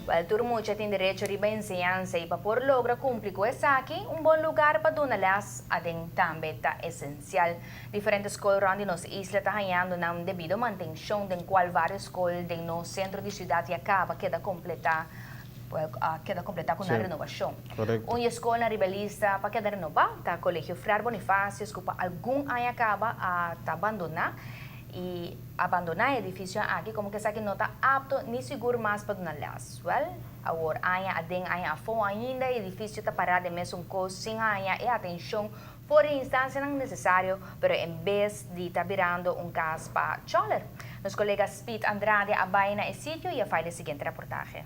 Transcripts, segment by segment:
Wel, tur mucha tin derecho riba enseñansa y pa por logra cumpli cu esaki, un bon lugar pa duna les aden tambe ta esencial. Diferente scol rond di nos isla ta hayando nan debido mantencion, den cual varios scol den nos centro di ciudad ya caba a keda completa cu un renovacion. Un scol na riba lista pa keda renoba ta Colegio Frère Bonifacius, cu pa algun aña caba a ta abandona y abandona e edificio aki, como cu esaki no ta apto ni sigur mas pa duna les. Well, awor aña aden aña afo ainda e edificio ta para di mesun cos sin haya e atencion por instancia necesario, pero en bes di ta birando un cas pa choler. Nos colega Speed Andrade a bay na e sitio y a file e siguiente reportahe.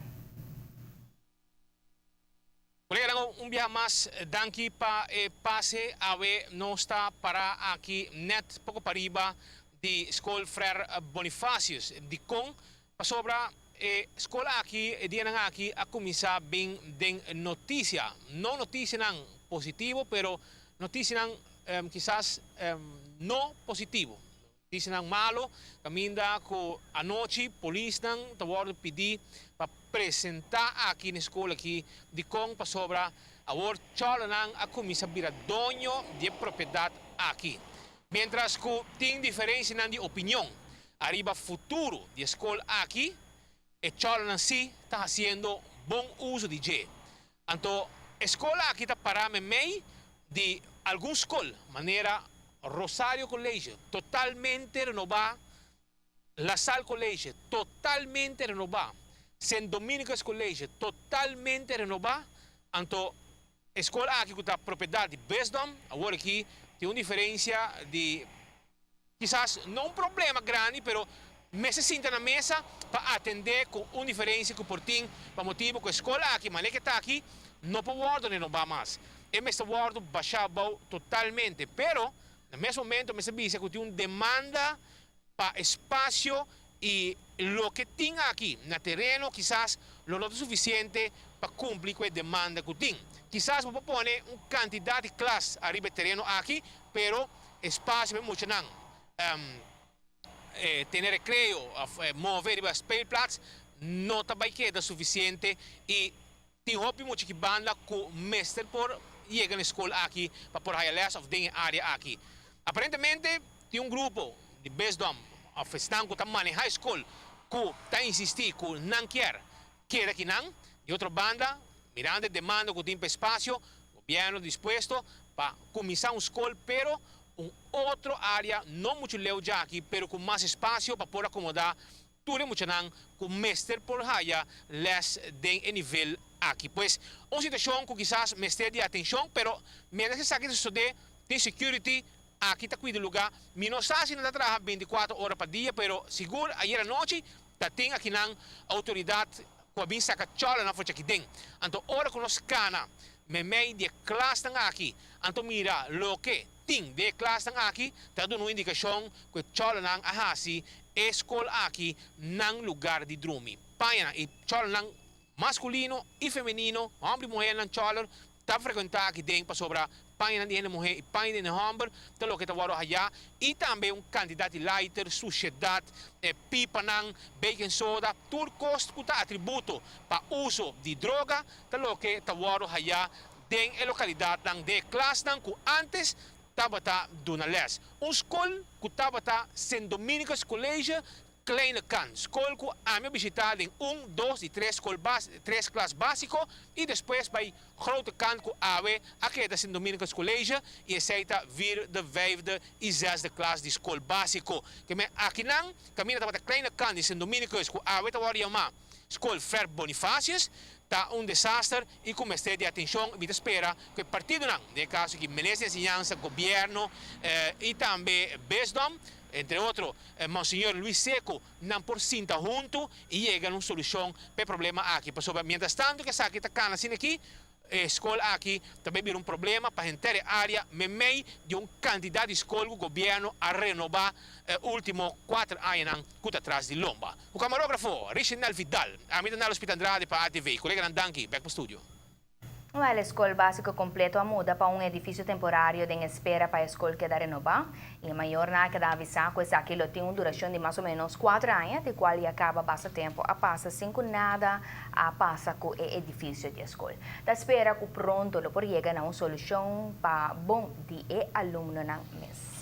Colega, un biaha mas, danki pa pase. Awe nos ta para aki net poco pariba di Scol Frère Bonifacius. Di con pasobra scol aki, e dia aki a cuminsa bin den noticia. No noticia nan positivo, pero noticia nan kisas no positivo. Noticia nan malo, caminda cu anochi polis nan ta wordo pidi pa presenta aki na scol aki, di con pasobra awor nan a cuminsa bira doño di propiedad aki. Mientras cu tin diferencia di opinion ariba futuro di scol aki, e nan si ta haciendo bon uso di dje. Anto, scol aki ta para mei di algun scol, manera Rosario College, totalmente renoba, La Salle College, totalmente renoba, St. Dominicus College, totalmente renoba. Anto, scol aki cu ta propiedad di bisdom, awor aki tin un diferencia di kisas no un problema grandi, pero mester sinta na mesa pa atende cu un diferencia cu por tin pa motibo cu e scol aki, manera cu ta aki, no por wordo renoba mas. E mester wordo basha totalmente, pero na mes momento mester bisa cu tin un demanda pa espacio y loke tin aki na tereno kisas lo no ta suficiente pa cumpli cu e demanda cu tin. Kisas bo pone un cantidad di klas ariba e tereno aki, pero espacio pa mucha nan tene recreo, move riba speelplaats, no ta bay keda suficiente y tin hopi mucha cu banda cu mester por yega na scol aki pa por haya les of den area aki. Aparentemente, tin un grupo di bisdom of esnan cu ta maneha scol cu ta insisti cu nan kier keda akinan. Di otro banda, mirando e demanda cu tin pa espacio, gobierno dispuesto pa cuminsa un scol, pero un otro area no mucho leu di aki, pero cu mas espacio pa por acomoda tur muchanan cu mester por haya les den e nivel aki. Pues, un situacion cu kisas mester di atencion, pero mientras esaki ta sucede, tin security aki ta cuida lugar. Mi no sa si nan ta traha 24 ora pa dia, pero sigur ayera nochi ta tin akinan autoridad cu a bin saca cholernan for di aki den. Anto ora cu nos cana mei di klas nan aki, anto mira loke tin den klas nan aki, ta duna un indicacion cu cholernan a hasi e scol aki nan lugar di drumi. Paña y cholernan masculino y femenino, homber y muher nan choler, ta frecuenta aki den pasobra paña di muher y paña di homber, ta loke ta wordo haya, y tambe un cantidad di lighter, suciedad, pipanan, baking soda, tur cos cu ta atributo pa uso di droga, ta loke ta wordo haya den e localidad nan den klasnan cu antes tabata duna les. Un scol cu tabata St. Dominicus College, Kleine Kant. Scol cu ami a bishita den 1, 2 y 3 scol bas, 3 klas basico y despues bay Grote Kant, cu awe a keda St. Dominicus College y esey ta vierde, vijfde y zesde klas di scol basico. Kiermen akinan, caminda tabata Kleine Kant di St. Dominicus, cu awe ta wordo yama Scol Frère Bonifacius, ta un desaster y cu mester di atencion. Mi ta spera cu e partidonan, den caso aki Minister di Enseñansa, Gobierno y tambe bisdom, entre otro, Monseñor Luis Seco, nan por sinta hunto y yega na un solucion pa e problema aki. Pasobra, mientras tanto cu esaki ta cana asina aki, scol aki tambe bira un problema pa henter e area, mei di un cantidad di scol cu gobierno a renoba ultimo 4 aña cu ta tras di lomba. O camarógrafo Richard Vidal, ami ta Nalo Andrade pa ATV. Colega, danki, back pa studio. E scol basico completo a muda pa un edificio temporario den espera pa e scol keda renoba y mayornan a keda avisa cu esaki lo tin un duracion di mas o menos 4 aña, di cual ya caba basta tempo a pasa sin cu nada a pasa cu e edificio di scol. Ta spera cu pronto lo por yega na un solucion pa bon di e alumnonan mes.